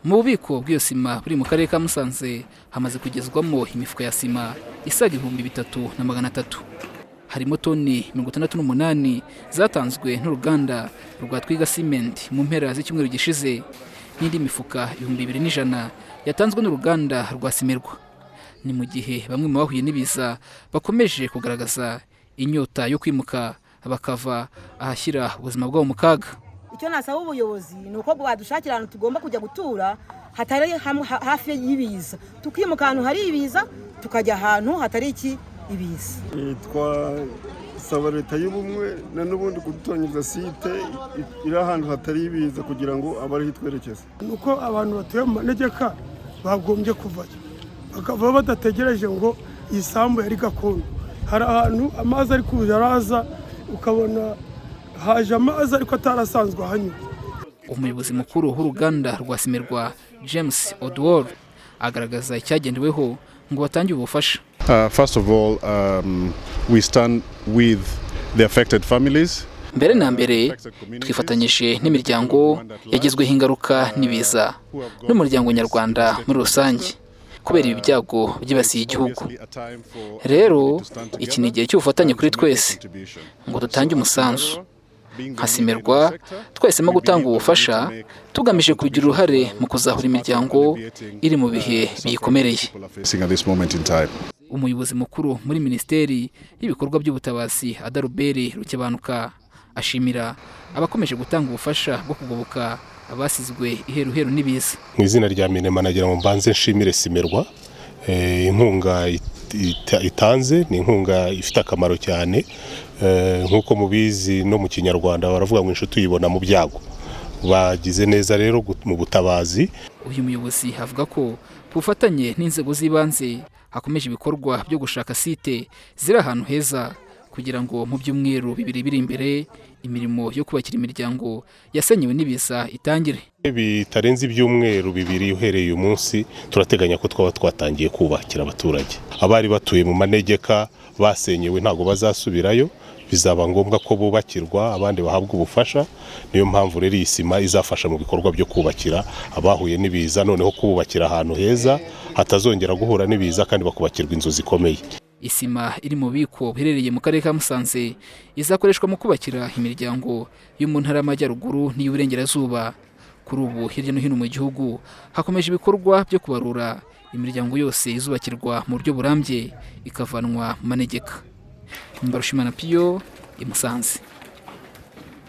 Mu bubiko bw'iyo sima buri mu karere ka Musanze hamaze kugezwamo imifuka ya sima isaga 3300, harimo toni 68 zatanzwe n'uruganda rwa Twiga Cement mu mpera z'icyumweru gishize, n'indi mifuka 2100 yatanzwe n'uruganda rwa Cimerwa. Ni mu gihe bamwe mu bahuye n'ibiza bakomeje kugaragaza inyota yo kwimuka bakava ahashyira ubuzima bwabo mu kaga. Icyo nasaba ubuyobozi ni uko bwadushakira ahantu tugomba kujya gutura hatari hafi y'ibiza, tukimuka ahantu hari ibiza tukajya ahantu hatari iki ibiza. Twasaba Leta y'Ubumwe na n'ubundi kudutoranyiriza site iri ahantu hatari ibiza kugira ngo abe ariho itwerekeza. Ni uko abantu batuye mu manegeka bagombye kuvayo, bakava badategereje ngo iyi sambu yari gakondo. Hari ahantu amazi ari kuza araza, ukabona haje amazi ariko atarasanzwe ahanyura. Umuyobozi mukuru w'uruganda rwa Cimerwa, James Oduor, agaragaza icyagendeweho ngo batange ubufasha. First of all, we stand with the affected families. Mbere na mbere twifatanyije n'imiryango yagizweho ingaruka n'ibiza n'umuryango nyarwanda muri rusange kubera ibi byago byibasiye igihugu. Rero iki ni igihe cy'ubufatanye kuri twese ngo dutange umusanzu. Nka Cimerwa twahisemo gutanga ubufasha tugamije kugira uruhare mu kuzahura imiryango iri mu bihe biyikomereye. Facing at this moment in time. Umuyobozi mukuru muri Minisiteri y'Ibikorwa by'Ubutabazi, Adalbert Rukebanuka, ashimira abakomeje gutanga ubufasha bwo kugoboka abasizwe iheruheru n'ibiza. Mu izina rya MINEMA nagira ngo mbanze nshimire Cimerwa. Inkunga itanze ni inkunga ifite akamaro cyane. Nk'uko mubizi, no mu Kinyarwanda baravuga ngo inshuti uyibona mu byago. Bagize neza rero mu butabazi. Uyu muyobozi avuga ko ku bufatanye n'inzego z'ibanze hakomeje ibikorwa byo gushaka site ziri ahantu heza kugira ngo mu byumweru 2 biri imbere imirimo yo kubakira imiryango yasenyewe n'ibiza itangire. Bitarenze ibyumweru 2 uhereye uyu munsi, turateganya ko twaba twatangiye kubakira abaturage. Abari batuye mu manegeka basenyewe ntabwo bazasubirayo, bizaba ngombwa ko bubakirwa, abandi bahabwa ubufasha. Niyo mpamvu rero iyi sima izafasha mu bikorwa byo kubakira abahuye n'ibiza, noneho kububakira ahantu heza hatazongera guhura n'ibiza, kandi bakubakirwa inzu zikomeye. Isima iri mu bubiko buherereye mu karere ka Musanze izakoreshwa mu kubakira imiryango yo mu Ntara y'Amajyaruguru n'iy'Uburengerazuba. Kuri ubu hirya no hino mu gihugu hakomeje ibikorwa byo kubarura imiryango yose izubakirwa mu buryo burambye ikavanwa mu manegeka. Mbarushimana Piyo i Musanze.